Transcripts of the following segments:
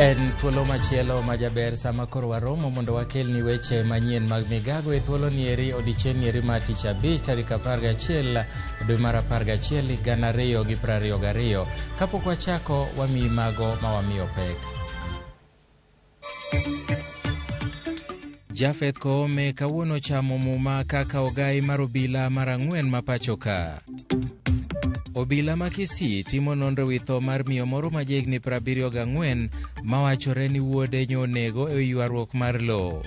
En thuolo machielo ma jaber sama koro waromo mondo wakelni weche manyien mag migago e thuolo nieri odiechieng' nieri mar tich abich tarik 11 dwe mar 11 2022. Kapok wachako, wamiyi mago ma wamiyo pek. Jafeth Koome kawuono chamo muma kaka ogai mar obila mar ang'wen ma pacho ka. Obila ma Kisii timo nonro wi tho mar miyo moro ma jahigni 74 mawachore ni wuode nyonego e ywaruok mar lowo.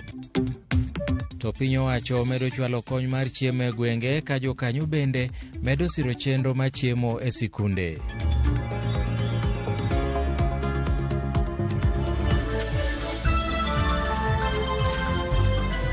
To piny owacho medo chwalo kony mar chiemo e gwenge ka jokanyo bende medo siro chenro mar chiemo e sikunde.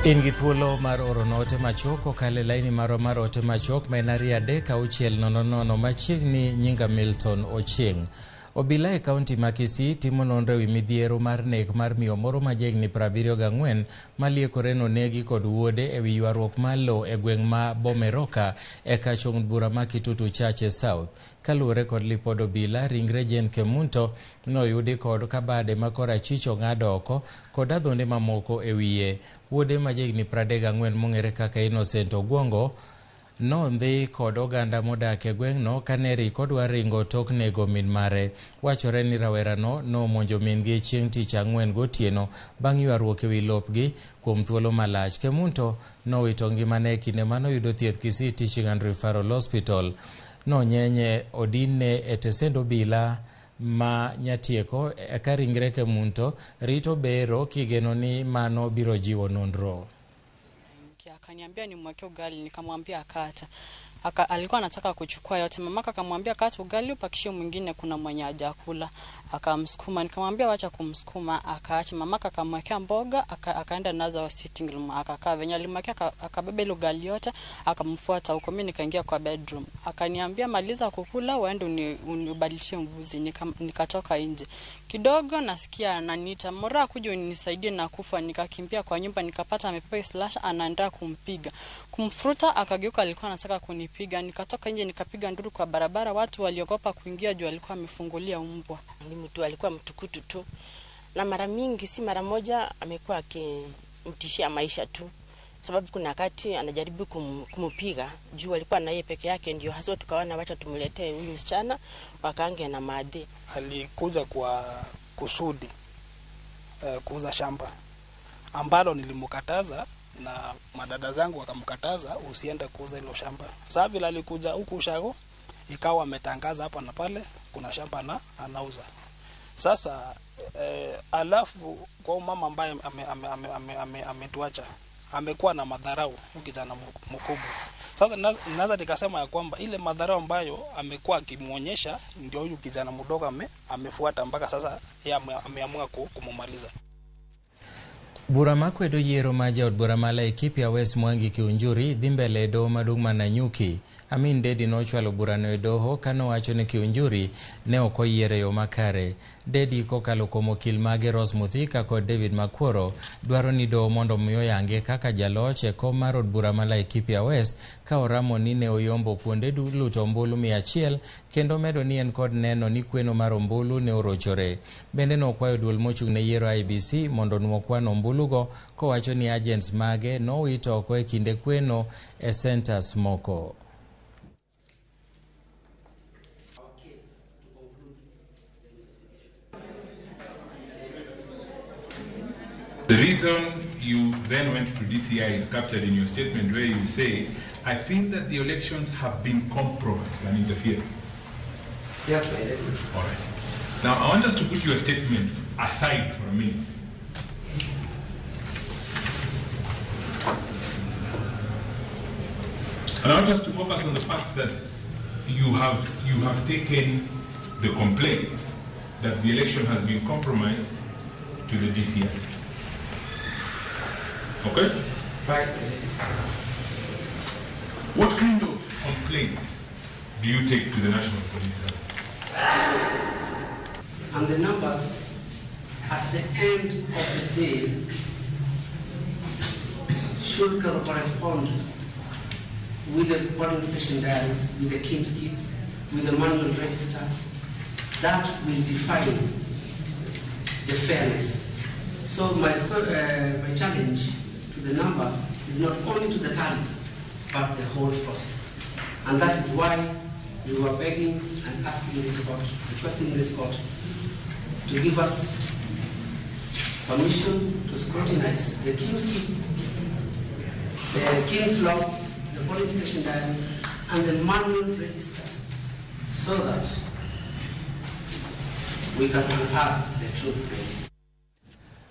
In gi thuolo mar oro ote machuok kokalo e laini marwa mar ote machuok ma en 23600 machiegni nyinga Milton Ochieng'. Obila e kaunti ma Kisii timo nonro ewi midhiero mar nek mar miyo moro ma jahigni 74 maliekore nonegi kod wuode ewi ywaruok mar lowo e gweng' ma Bomeroka e kar chong bura ma Kitutu Chache South. Kaluwore kod lipod obila, ringre Jane Kemunto noyudi kod kabade ma korachwich ong'ad oko kod adhonde mamoko e wiye. Wuode ma jahigni 34 mong'ere kaka Innocent Ogwongo nondhi kod oganda modak e gweng'no kane rik odwa ringo tok nego min mare. Wachore ni rawerano nomonjo min-gi chieng' tich ang'wen gotieno bang' ywaruok ewi lopgi kuom thuolo malach. Kemunto nowito ngimane e kinde manoyudo thieth Kisii Teaching and Referral Hospital. Nonyenye odinne e tesend obila ma Nyatieko eka ringre Kemunto rito bero kigeno ni mano biro jiwo nonro. Akaniambia nimwekee ugali, nikamwambia kata. Alikuwa anataka kuchukua yote. Mamaka akamwambia kata ugali upakishie mwingine, kuna mwenye hajakula. Akamsukuma, nikamwambia wacha kumsukuma, akaacha. Mamaka akamwekea mboga, akaenda nazo sitting room, akakaa venye alimwekea, akabeba ile ugali yote, akamfuata huko. Mimi nikaingia kwa bedroom. Akaniambia maliza kukula uende unibadilishie mbuzi. Nikatoka nje. Kidogo nasikia ananiita, Mora kuja unisaidie na kufa. Nikakimbia kwa nyumba nikapata amepepa slash anaandaa kumpiga. Kumfuta akageuka, alikuwa anataka kunipiga. Nikatoka nje nikapiga nduru kwa barabara, watu waliogopa kuingia juu alikuwa amefungulia mbwa. Ni mtu alikuwa mtukutu tu. Na mara mingi si mara moja amekuwa akimtishia maisha tu. Sababu kuna wakati anajaribu kumpiga juu alikuwa na yeye peke yake, ndio hasa tukaona wacha tumletee huyu msichana wakaange na madhe. Alikuja kwa kusudi kuuza shamba ambalo nilimkataza na madada zangu wakamkataza usiende kuuza hilo shamba. Sasa vile alikuja huku ushago ikawa ametangaza hapa na pale kuna shamba na anauza. Sasa alafu kwa mama ambaye ametuacha amekuwa na madharau kijana mkubwa. Sasa naweza nikasema ya kwamba ile madharau ambayo amekuwa akimuonyesha ndio huyu kijana mdogo amefuata mpaka sasa yeye ameamua kumumaliza. Bura makwedo yiero mar jaod bura ma Laikipia West Mwangi Kiunjuri dhi mbele e doho maduong' ma Nanyuki. Amin Dedi nochwalo burano e doho kanowacho ni Kiunjuri ne ok oyier e yo makare. Dedi kokalo kuom okil mage Rose Muthika kod David Makworo dwaro ni doho mondo mi oyange kaka jaloch e kom mar od bura ma Laikipia West ka oramo ni ne oyombo kuonde luto ombulu 100 kendo medo ni en kod neno ni kweno mar ombulu ne orochore. Bende nokwayo duol mochung' ne yiero IEBC mondo onuo kwan ombulugo kowacho ni agents mage nowito oko e kinde kweno e centers moko. The reason you then went to DCI is captured in your statement where you say, I feel that the elections have been compromised and interfered. Yes, my lady. All right. Now, I want us to put your statement aside for a minute. And I want us to focus on the fact that you have taken the complaint that the election has been compromised to the DCI. Okay? Right. What kind of complaints do you take to the National Police Service? And the numbers at the end of the day should correspond with the polling station diaries, with the KIMS kits, with the manual register. That will define the fairness. So my challenge to the number is not only to the tally, but the whole process. And that is why we were begging and asking this court, requesting this court to give us permission to scrutinize the KIEMS kits, the KIEMS logs, the polling station diaries, and the manual register, so that we can unpack the truth.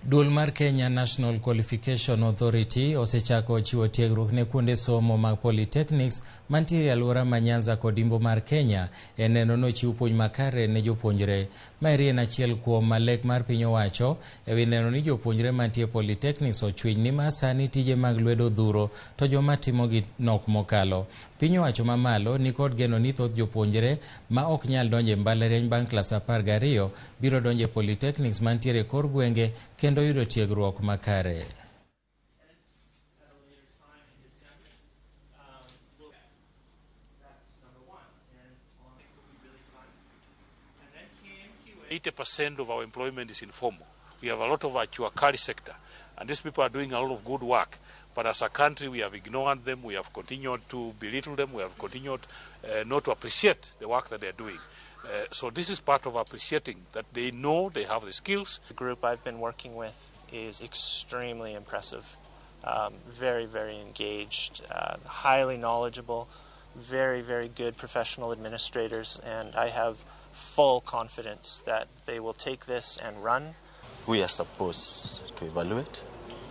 Duol mar Kenya National Qualification Authority osechako chiwo tiegruok ne kuonde somo mag polytechnics mantiere e alwora ma Nyanza kod Imbo mar Kenya e neno nochiw puonj makare ne jopuonjre. Maeri en achiel kuom lek mar piny owacho ewi neno ni jopuonjre mantie polytechnics ochwiny nimar sani tije mag lwedo dhuro to joma timogi nok mokalo. Piny owacho mamalo nikod geno ni thoth jopuonjre ma ok nyal donjo e mbalariany bang' klas 12 biro donjo e polytechnics mantiere kor gwenge kendo yudo tiegruok makare. Percent of our employment is informal. We have a lot of our Chuakali sector, and these people are doing a lot of good work. But as a country, we have ignored them, we have continued to belittle them, we have continued not to appreciate the work that they are doing. So this is part of appreciating that they know they have the skills. The group I've been working with is extremely impressive, very, very engaged, highly knowledgeable, very, very good professional administrators, and I have full confidence that they will take this and run. We are supposed to evaluate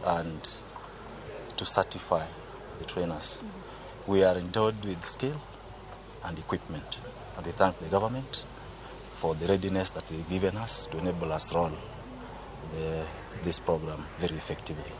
and to certify the trainers. We are endowed with skill and equipment, and we thank the government for the readiness that they've given us to enable us roll this program very effectively.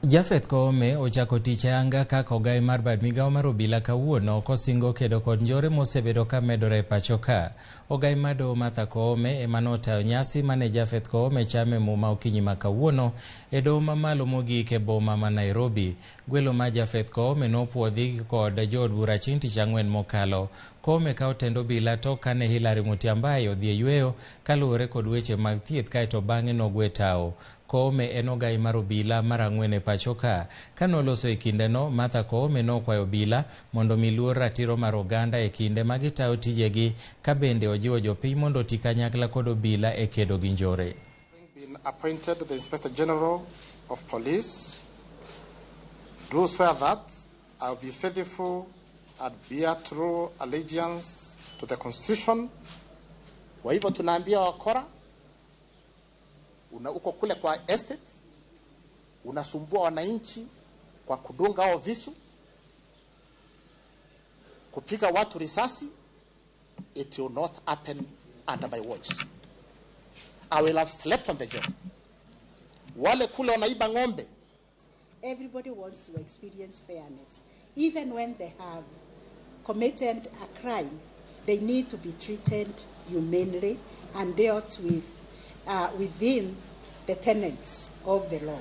Japheth Koome ochako tich ayanga kaka ogai mar bad migao mar obila kawuono kosingo kedo kod njore mosebedo ka medore e pacho ka. Ogai mar doho Martha Koome ema notayo nyasi mane Japheth Koome chame muma okinyi ma kawuono e doho mamalo mogik e boma ma Nairobi. Gwelo ma Japheth Koome nopuodhi kod jood bura chieng' tich ang'wen mokalo. Koome kawo tend obila tok kane Hilary Mutyambai odhi e yweyo kaluwore kod weche mag thieth kaeto bang'e nogwe tao. Koome en ogai mar obila mar ang'wen e pacho ka. Kanoloso e kindeno, Martha Koome nokwayo obila mondo mi luor ratiro mar oganda e kinde ma gitayo tijegi, ka bende ojiwo jopiny mondo oti kanyakla kod obila e kedo gi njore. Been appointed the Inspector General of Police, do swear that I will be faithful and bear true allegiance to the Constitution. Kwa hivyo tunaambia wakora, uko kule kwa estate, unasumbua wananchi kwa kudunga hao visu, kupiga watu risasi. It will not happen under my watch. I will have slept on the job. Wale kule wanaiba ng'ombe. Everybody wants to experience fairness. Even when they have committed a crime, they need to be treated humanely and dealt with within the tenets of the law.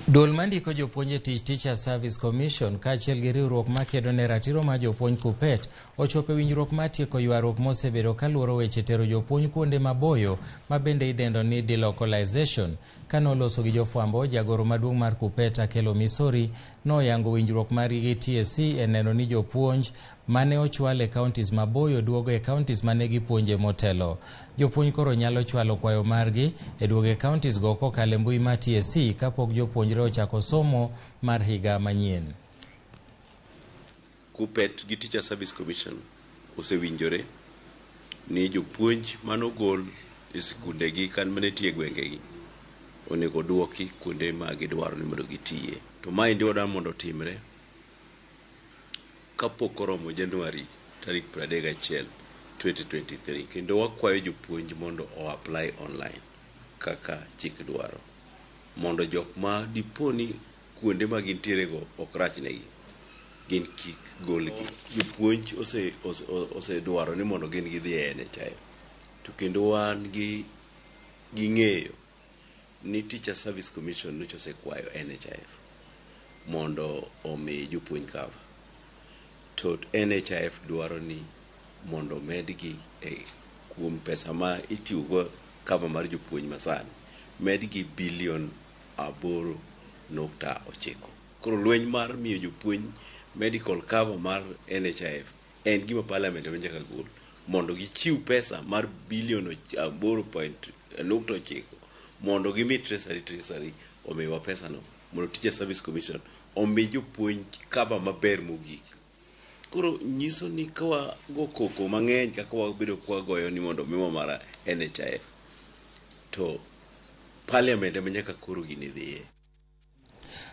Duol mandiko jopuonj e tich Teacher Service Commission kaachiel gi riwruok makedo ne ratiro mar jopuonj KUPPET ochopo e winjruok mar tieko ywaruok mosebedo kaluoro weche tero jopuonj kuonde maboyo ma bende idendo ni delocalization. Kanoloso gi jofwambo, jagoro maduong' mar KUPPET Akelo Misori noyango winjruok margi gi TSC e neno ni jopuonj mane ochwal e counties maboyo duogo e counties mane gipuonje motelo. Jopuonj koro nyalo chwalo kwayo margi e duogo e counties go kokalo e mbui mar TSC kapok jopuonjre ochako somo mar higa manyien. KUPPET gi Teacher Service Commission osewinjore ni jopuonj manogol e sikundegi kan mantie e gwengegi onego duoki kuonde ma gidwaro ni mondo gitiye. To maendi wadwaro mondo otimre kapok oromo Januari tarik 31 2023, kendo wakwayo jopuonj mondo o apply online kaka chik dwaro, mondo jok ma dipo ni kuonde ma gintiere go ok rachnegi gin kik golgi. Jopuonj osedwaro ni mondo gin gidhi e NHIF, to kendo wan gi ng'eyo ni Teacher Service Commission nyocha osekwayo NHIF mondo omi jopuonj cover, to NHIF dwaro ni mondo medgi kuom pesa ma itiyogo cover mar jopuonj masani medgi bilion 8.9. Koro lweny mar miyo jopuonj medical cover mar NHIF en gima parliament ema nyaka gol mondo gichiw pesa mar bilion 8.9 mondo gimi treasury omiwa pesano mondo Teacher Service Commission omi jopuonj cover maber mogik. Koro nyiso ni ka wago koko mang'eny kaka wabedo kwagoyo ni mondo omiwa mar NHIF to parliament ema nyaka koro gini dhiye.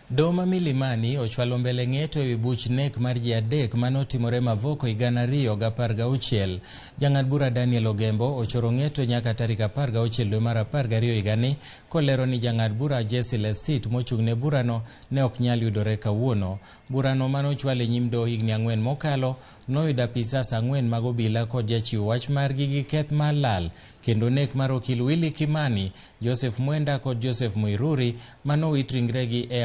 Doho ma Milimani ochwalo mbele ng'eto ewi buch nek mar ji 3 manotimore Mavoko higa 2016. Jang'ad bura Daniel Ogembo ochoro ng'eto nyaka tarik 16 dwe mar 12 higani kolero ni jang'ad bura Jesse Lesit mochung'ne burano ne ok nyal yudore kawuono. Burano manochwal e nyim doho higni 4 mokalo noyudo apisas 4 mag obila kod jachiw wach margi gi keth mar lal kendo nek mar okil Willy Kimani, Joseph Mwenda kod Joseph Muiruri manowit ringregi e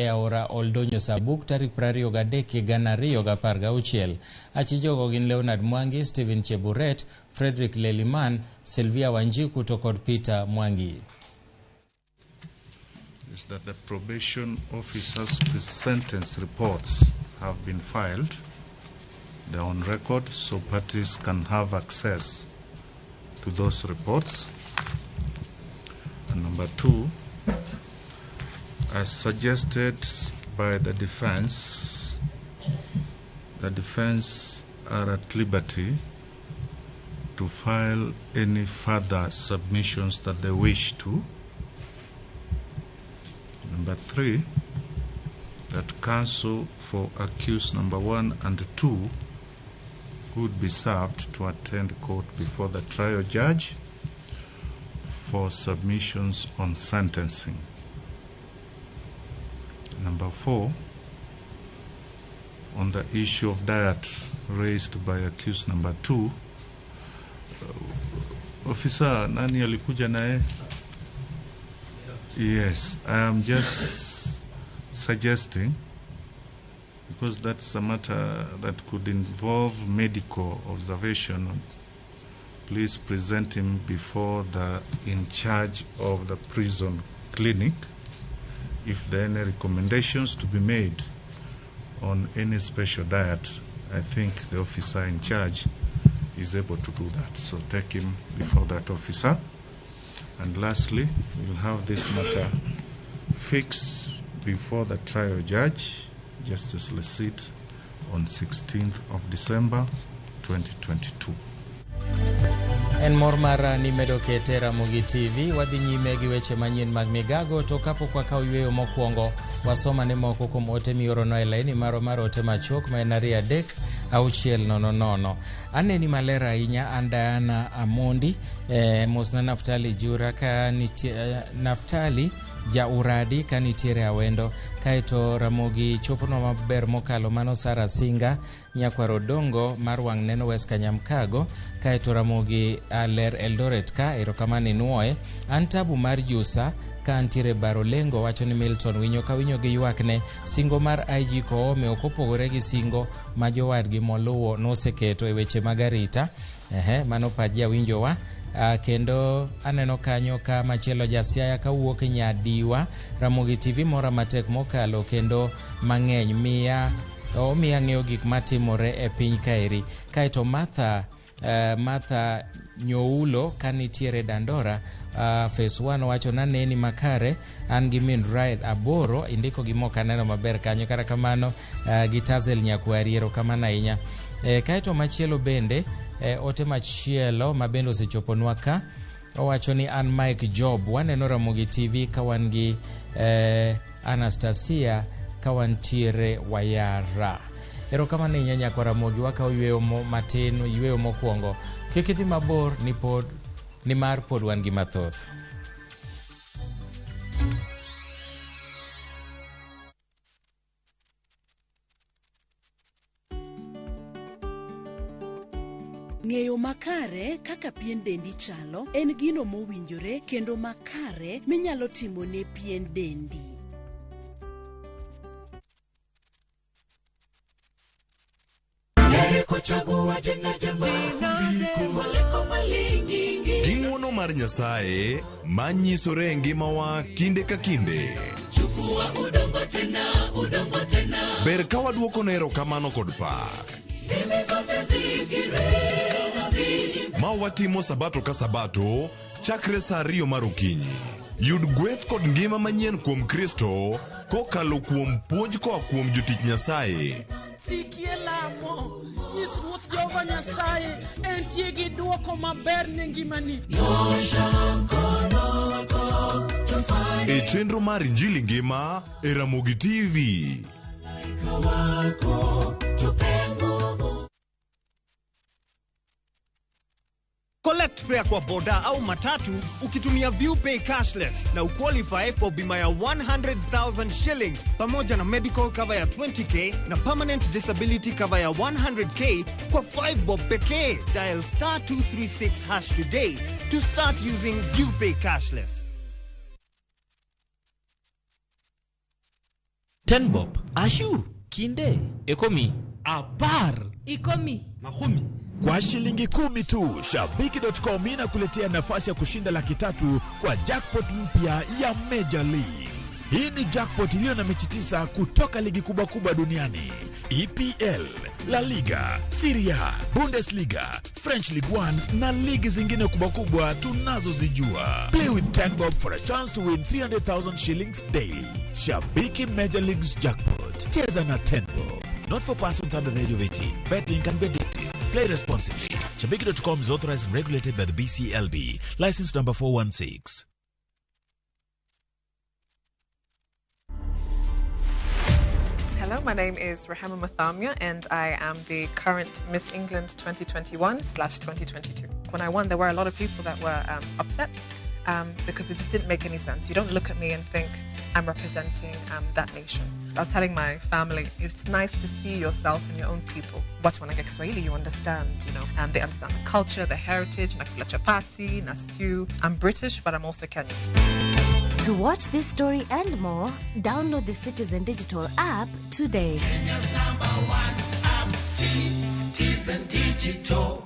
aora Oldonyo Sabuk tarik 23 2016. Achijogo gin Leonard Mwangi, Stephen Cheburet, Frederick Leliman, Sylvia Wanjiku to kod Peter Mwangi. Is that the probation officer's pre-sentence reports have been filed. They're on record, so parties can have access to those reports. And number 2, as suggested by the defense are at liberty to file any further submissions that they wish to. Number 3, that counsel for accused number 1 and 2 would be served to attend court before the trial judge for submissions on sentencing. Number 4, on the issue of diet raised by accused number 2, officer nani alikuja naye? Yes, I am just suggesting, because that's a matter that could involve medical observation, please present him before the in charge of the prison clinic if there are any recommendations to be made on any special diet. I think the officer in charge is able to do that. So take him before that officer. And lastly, we'll have this matter fixed before the trial judge, Justice Lesit, on 16th of December 2022. En mor mara ni medo kete Ramogi TV wadhi nyime gi weche manyien mag migago to kapok wakawo yweyo mokwongo wasoma ne moko kuom ote miorono e laini marwa mar ote machuok ma en 2 3 6 0 0. Aneni maler ahinya an Diana Amondi, mosna Naftali Jura ka nitie, Naftali ja uradi ka nitiere Awendo. Kaeto Ramogi choponwa maber mokalo mano Sara Singa nyakwar Odongo mar wang' neno West Kanyamkago. Kaeto Ramogi aler Eldoret ka erokamano inuoye. An Tabu mar Jusa ka antiere Barolengo wacho ni Milton winyo ka winyo gi ywakne singo mar IG Koome ok opogore gi singo ma jowadgi moluwo noseketo e weche mag arita. Mano pach jawinjowa. Kendo aneno kanyo ka machielo jasiaya kawuok Nyadiwa. Ramogi TV mora matek mokalo kendo mang'eny miya omiya ng'eyo gik matimore e piny kaeri. Kaeto Martha Nyoulo kanitiere Dandora Phase 1 wacho naneni makare an gi min ride 8 indiko gi mok aneno maber kanyo kata kamano gi Tazel Nyakwari erokamano ahinya. Kaeto machielo bende ote machielo ma bende osechoponwa ka owacho ni an Mike Job waneno Ramogi TV ka wan gi Anastasia ka wantiere Wayara. Erokamano ahinya nyakwa Ramogi, wakawo yweyo matin, yweyo mokwongo. Kik idhi mabor nimar pod wan gi mathoth. Ng'eyo makare kaka pien dendi chalo en gino mowinjore kendo makare minyalo timo ne pien dendi. Tumekuchagua jina jema kuliko mali nyingi. Gi ng'wono mar Nyasaye manyisore e ngimawa kinde ka kinde. Chukua udongo tena, udongo tena. Ber ka waduokone erokamano kod pak. Ndimi zote zikiri na ziji. Ma watimo sabato ka sabato chakre saa 2 mar okinyi. Yud gweth kod ngima manyien kuom Kristo kokalo kuom puonj koa kuom jotich Nyasaye. Sikie lamo, nyis Ruoth Jehova Nyasaye entie gi dwoko maber ne ngimani. Nyosha mkono wako tufanye E chenro mar Injili Ngima e Ramogi TV. wako tupe nguvu. Collect fare kwa boda au matatu ukitumia ViewPay cashless na uqualify for bima ya 100,000 shillings pamoja na medical cover ya 20k na permanent disability cover ya 100k kwa 5 bob pekee. Dial star 236 hash today to start using ViewPay cashless. 10 bob ashu kinde ekomi apar Ikomi. makumi. Kwa shilingi 10 tu, Shabiki.com inakuletea nafasi ya kushinda 300,000 kwa jackpot mpya ya Major Leagues. Hii ni jackpot iliyo na mechi 9 kutoka ligi kubwa kubwa duniani: EPL, La Liga, Serie A, Bundesliga, French Ligue 1 na ligi zingine kubwa kubwa tunazozijua. Play with 10 bob for a chance to win 300,000 shillings daily. Shabiki Major Leagues Jackpot. Cheza na 10 bob. Not for persons under the age of 18. Betting can be addictive. Play responsibly. Shabiki.com is authorized and regulated by the BCLB. License number 416. Hello, my name is Rehema Mathamia and I am the current Miss England 2021/2022. When I won, there were a lot of people that were upset because it just didn't make any sense. You don't look at me and think I'm representing that nation. So I was telling my family, it's nice to see yourself and your own people. Watu wanaongea Kiswahili, you understand, you know. They understand the culture, the heritage, nakula chapati, na stew. I'm British, but I'm also Kenyan. To watch this story and more, download the Citizen Digital app today. Kenya's number one app, Citizen Digital.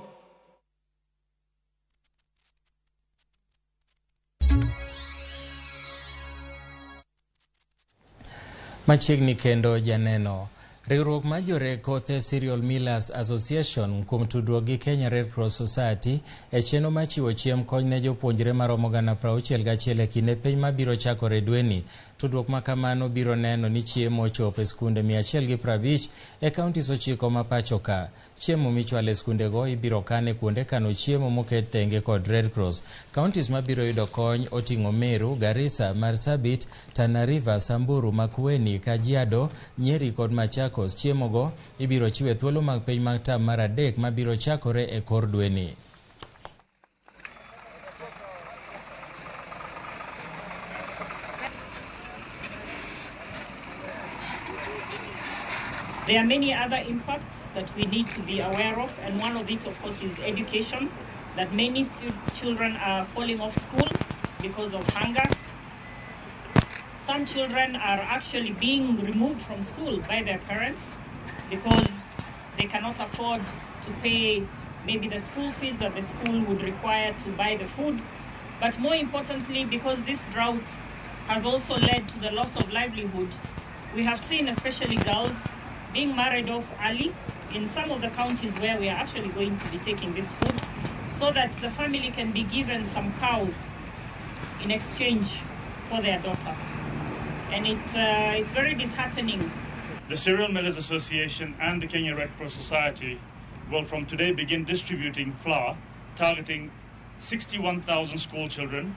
Machiegni kendo janeno. Riwruok mar jore kothe Cereal Millers Association kuom tudruok gi Kenya Red Cross Society e chenro mar chiwo chiemb kony ne jopuonjre maromo 61,000 e kinde piny mabiro chakore dweni. Tudruok ma kamano biro neno ni chiemo ochopo e skunde 150 e kauntis 9 ma pacho ka. Chiemo michwalo e skundego ibiro kan e kuonde kano chiemo moket tenge kod Red Cross. Kauntis mabiro yudo kony oting'o Meru, Garissa, Marsabit, Tana River, Samburu, Makueni, Kajiado, Nyeri kod Machakos. Chiemo go ibiro chiwe thuolo mag piny mag tam mar 3 mabiro chakore e kor dweni. There are many other impacts that we need to be aware of, and one of it, of course, is education, that many children are falling off school because of hunger. Some children are actually being removed from school by their parents because they cannot afford to pay maybe the school fees that the school would require to buy the food. But more importantly, because this drought has also led to the loss of livelihood, we have seen especially girls being married off early in some of the counties where we are actually going to be taking this food, so that the family can be given some cows in exchange for their daughter. And it's very disheartening. The Cereal Millers Association and the Kenya Red Cross Society will from today begin distributing flour, targeting 61,000 school children,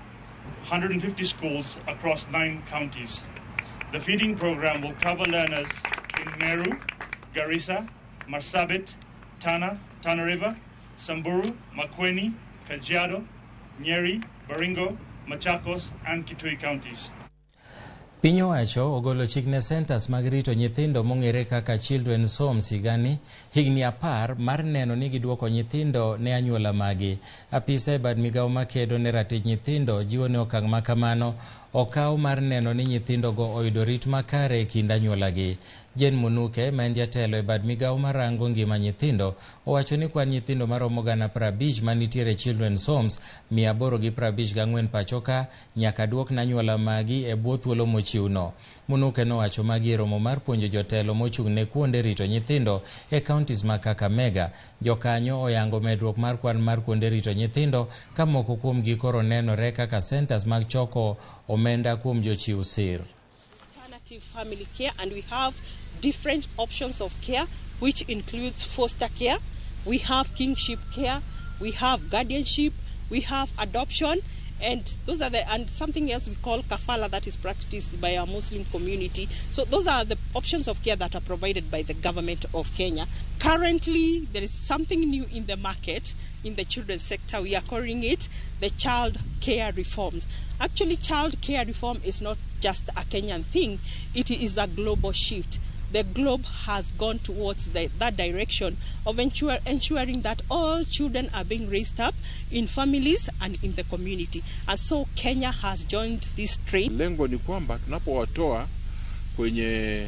150 schools across 9 counties. The feeding program will cover learners in Meru, Garissa, Marsabit, Tana, Tana River, Samburu, Makueni, Kajiado, Nyeri, Baringo, Machakos and Kitui counties. Piny owacho ogolo chik ne centers mag rito nyithindo mong'ere kaka Children's Homes higani higni 10 mar neno ni giduoko nyithindo ne anyuola magi. Apisa e bad migawo makedo ne ratich nyithindo jiwo ni okang' ma kamano okaw mar neno ni nyithindogo oyudo rit makare e kind anyuolagi. Jane Munuke, ma en jatelo e bad migawo marango ngima nyithindo, owacho ni kwan nyithindo maromo 50,000 manitiere Children's Homes 854 pacho ka nyaka duok ne anyuola magi e bwo thuolo mochiwno. Munuke nowacho magi e romo mar puonjo jotelo mochung' ne kuonde rito nyithindo e counties ma Kakamega. Jokanyo oyango medruok mar kwan mar kuonde rito nyithindo ka moko kuomgi koro nenore kaka centers mag choko omenda kuom jochiw sir. Alternative family care, and we have different options of care, which includes foster care, we have kinship care, we have guardianship, we have adoption, and those are the, and something else we call kafala that is practiced by our Muslim community. So those are the options of care that are provided by the government of Kenya. Currently, there is something new in the market in the children's sector. We are calling it the child care reforms. Actually, child care reform is not just a Kenyan thing, it is a global shift. The globe has gone towards that direction of ensuring that all children are being raised up in families and in the community. And so Kenya has joined this train. Lengo ni kwamba tunapowatoa kwenye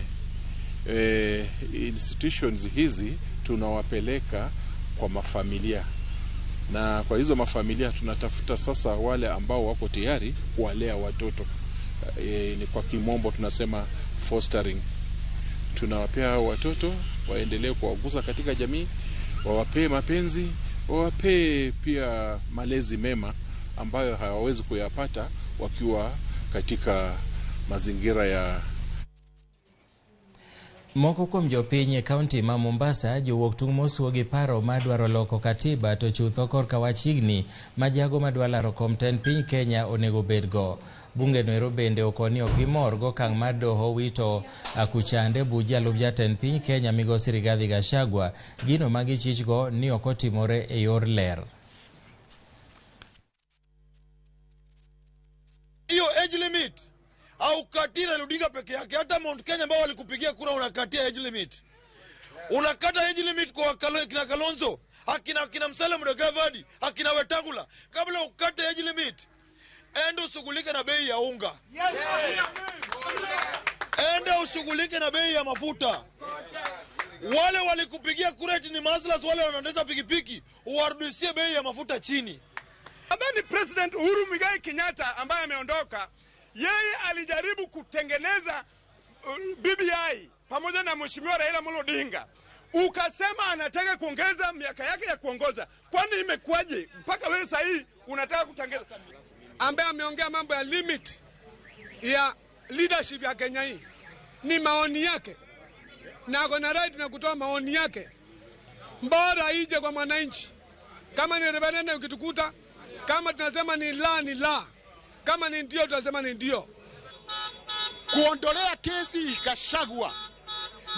institutions hizi tunawapeleka kwa mafamilia, na kwa hizo mafamilia tunatafuta sasa wale ambao wako tayari kuwalea watoto. Ni kwa kimombo tunasema fostering. Tunawapea watoto waendelee kuwagusa katika jamii, wawapee mapenzi, wawapee pia malezi mema ambayo hawawezi kuyapata wakiwa katika mazingira ya. Moko kuom jopiny e kaunti ma Mombasa jowuok tung' mosuo gi paro madwaro loko katiba to chutho korka wach higni ma jago madwa laro kom tend piny Kenya onego bedgo. Bunge noero bende okoni ok gimor gokang' mar doho wito akuchande buch jalup jatend piny Kenya migosi Rigathi Gachagua, gino ma gichichgo ni ok otimore e yor ler. Hiyo age limit au katii Raila Odinga peke yake, hata Mount Kenya ambao walikupigia kura unakatia age limit. Unakata age limit kwa kina Kalonzo, akina Musalia Mudavadi, akina Wetangula. Kabla ukate age limit, enda ushughulike na bei ya unga. Enda ushughulike na bei ya mafuta. Wale walikupigia kura eti ni maslas, wale wanaendesha pikipiki, uwarudishie bei ya mafuta chini. Nadhani President Uhuru Muigai Kenyatta ambaye ameondoka, yeye alijaribu kutengeneza BBI pamoja na Mheshimiwa Raila Amolo Odinga. Ukasema anataka kuongeza miaka yake ya kuongoza. Kwani imekuwaje mpaka wewe sasa hii unataka kutengeza? Ambaye ameongea mambo ya limit ya leadership ya Kenya hii, ni maoni yake, na ako na right na kutoa maoni yake. Mbora ije kwa mwananchi. Kama ni referendum ukitukuta, kama tunasema ni la ni la, kama ni ndio tunasema ni ndio. Kuondolea kesi Gachagua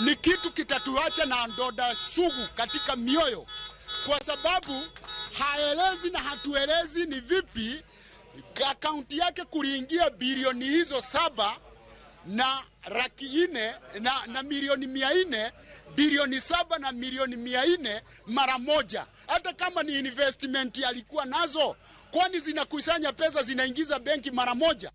ni kitu kitatuacha na ndoda sugu katika mioyo, kwa sababu haelezi na hatuelezi ni vipi akaunti yake kuliingia bilioni hizo 7 na 400 na milioni 400, bilioni 7 na milioni 400 mara moja. Hata kama ni investment alikuwa nazo, kwani zinakusanya pesa zinaingiza benki mara moja?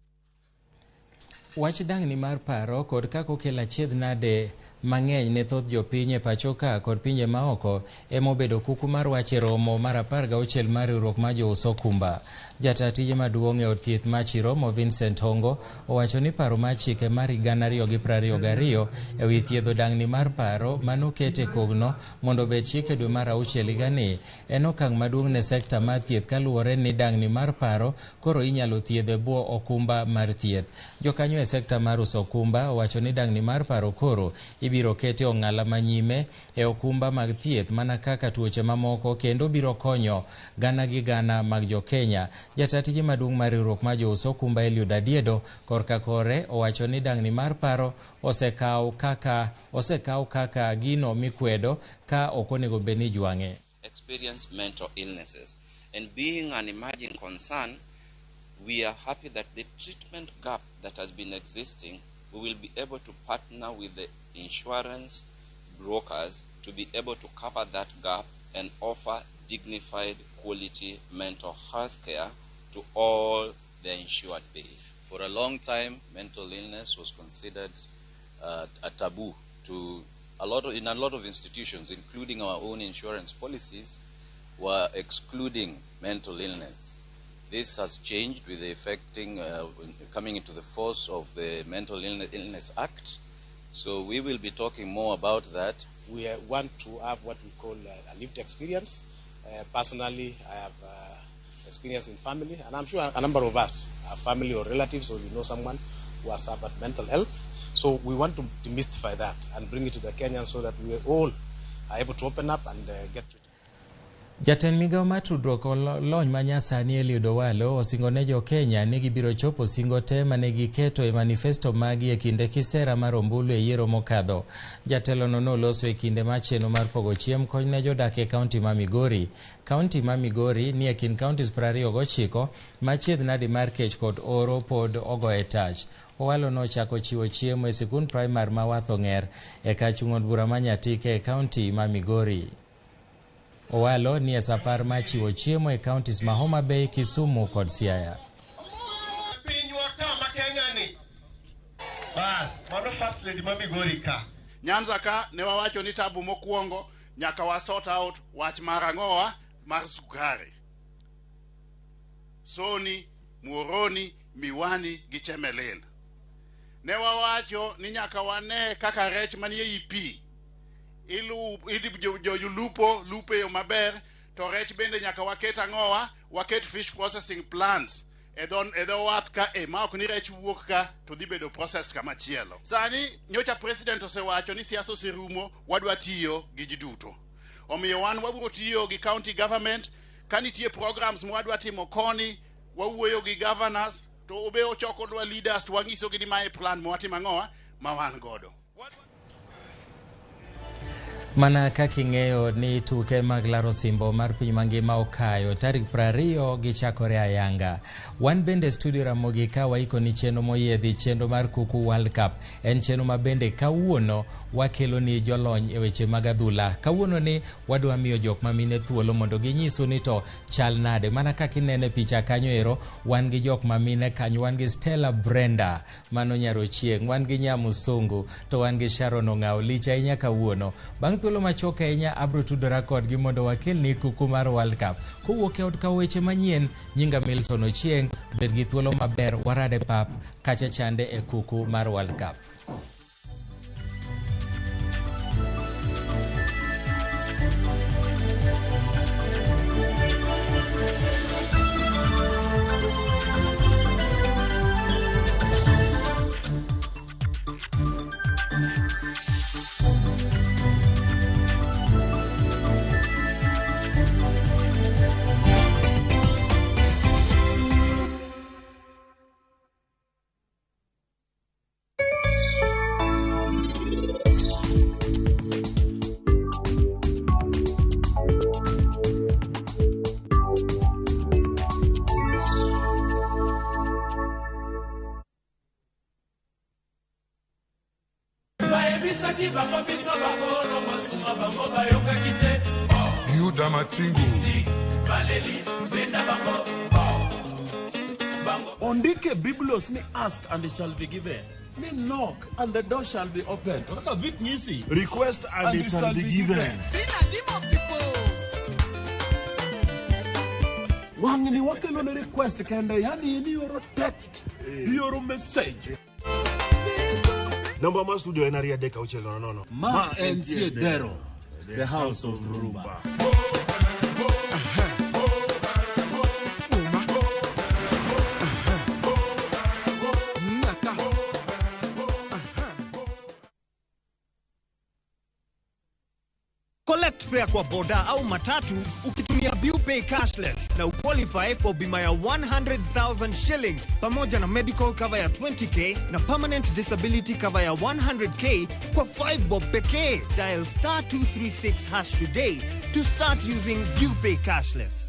Wach dang'ni mar paro kod kaka okelo achiedh nade mang'eny ne thoth jopiny e pacho ka kod pinje maoko emobedo kuku mar wach e romo mar 16 mar riwruok mar jous okumba. Jata tije maduong' e od thieth ma Chiromo Vincent Hongo owacho ni paro mar chike mar 2022 e wi thiedho dang'ni mar paro manoket e kogno mondo obed chik e dwe mar 6 higani en okang' maduong' ne sekta mar thieth kaluwore ni dang'ni mar paro koro inyalo thiedh e bwo okumba mar thieth. Jokanyo e sekta mar uso okumba owacho ni dang'ni mar paro koro ibiro kete ong'ala manyime e okumba mag thieth mana kaka tuoche mamoko kendo biro konyo gana gi gana mag jo-Kenya. Jata tije maduong' mar riwruok mar jous okumba Eliud Adiedo korka kore owacho ni dang'ni mar paro osekaw kaka gino mikwedo ka ok onego bed ni jwang'e. Experience mental illnesses, and being an emerging concern, we are happy that the treatment gap that has been existing, we will be able to partner with the insurance brokers to be able to cover that gap and offer dignified quality mental health care to all the insured base. For a long time, mental illness was considered a taboo to in a lot of institutions, including our own insurance policies, were excluding mental illness. This has changed with the coming into the force of the Mental Illness Act. So we will be talking more about that. We want to have what we call a lived experience. Personally, I have experience in family, and I'm sure a number of us, our family or relatives, or you know someone who has suffered mental health. So we want to demystify that and bring it to the Kenyans so that we all are able to open up and get treated. Jatend migao mar tudruok lony manyasani Eliud Owalo osingo ne jo Kenya ni gibiro chopo singo te mane giketo e manifesto magi e kinde kisera mar ombulu e yiero mokadho. Jatelono noloso e kinde mar chenro mar pogo chiemb kony ne jodak e kaunti ma Migori. Kaunti ma Migori ni e kind counties 29 ma chiedh nadi mar kech kod oro pod ogoye tach. Owalo nochako chiwo chiemo e sikund primar ma Wath Ong'er e kachung' od bura ma Nyatike e kaunti ma Migori. Owalo ni e safar mar chiwo chiemo e counties ma Homa Bay, Kisumu kod Siaya. Pinywa ka ma Kenya ni. Bas, mano first lady ma Migori ka. Nyanza ka ne wawacho ni tabu mokwongo nyaka wa sort out wach mar ang'owa mar sukari. Soni, Muhoroni, Miwani gi Chemelil. Ne wawacho ni nyaka wane kaka rech manie i pi. Jolupo lupo e yo maber to rech bende nyaka waket ang'owa waket fish processing plants e dho wath ka e ma ok ni rech wuok ka to dhi bedo processed kamachielo. Sani nyocha president osewacho ni siasa oserumo, wadwa tiyo gi ji duto. Omiyo wan wabiro tiyo gi county government ka nitie programs mwadwa timo koni, wawuoyo gi governors to obe ochokonwa leaders to wang'isogi ni mae plan mwatimo ang'owa ma wan godo. Mana kaka ing'eyo ni tuke mag laro osimbo mar piny mangima okayo tarik 20 gichakore ayanga. Wan bende studio Ramogi ka waiko ni chenro moyiedhi, chenro mar Kuku World Cup. En chenro ma bende kawuono wakelo ni jolony e weche mag adhula. Kawuono ni wadwa miyo jok ma mine thuolo mondo ginyisu ni to chal nade. Mana kaka inene picha kanyo ero, wan gi jok ma mine kanyo, wan gi Stella Brenda mano Nyarochieng', wan gi Nyamusungu to wan gi Sharon Ong'awo lich ahinya kawuono. Bang' thuolo machuok ahinya abro tudora kodgi mondo wakelni kuku mar World Cup. Kowuok e od kawo weche manyien, nyinga Milton Ochieng', bed gi thuolo maber, warade pap kacha chande e kuku mar World Cup. Yuda Matingu. Ondike Biblos ni ask and it shall be given. Ni knock and the door shall be opened. Kaka vit nyisi. Request and it shall be given. Wang'ni wakelo ne request kende, yani ni oro text, ioro message. Namba mar studio en 23600. Ma entie Dero, the house of Rumba. Collect fare kwa boda au matatu ukitumia ViewPay cashless na uqualify for bima ya 100,000 shillings pamoja na medical cover ya 20k na permanent disability cover ya 100k kwa 5 bob pekee. Dial star 236 hash today to start using ViewPay cashless.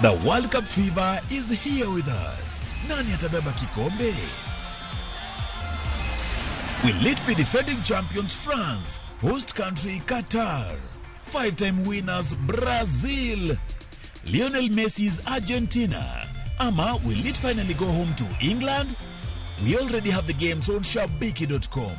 The World Cup fever is here with us. Nani atabeba kikombe? Will it be defending champions France, host country Qatar? Five-time winners Brazil, Lionel Messi's Argentina. Ama will it finally go home to England? We already have the games on shabiki.com.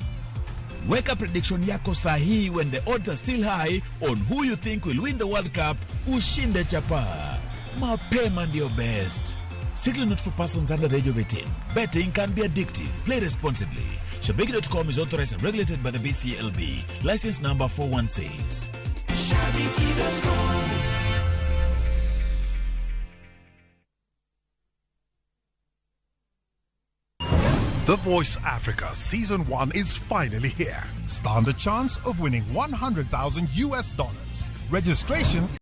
Weka prediction yako sahihi when the odds are still high on who you think will win the World Cup, ushinde chapa. Mapema ndio best. Strictly not for persons under the age of 18. Betting can be addictive. Play responsibly. Shabiki.com is authorized and regulated by the BCLB. License number 416. Shabiki.com. The Voice Africa Season 1 is finally here. Stand a chance of winning $100,000 US. Registration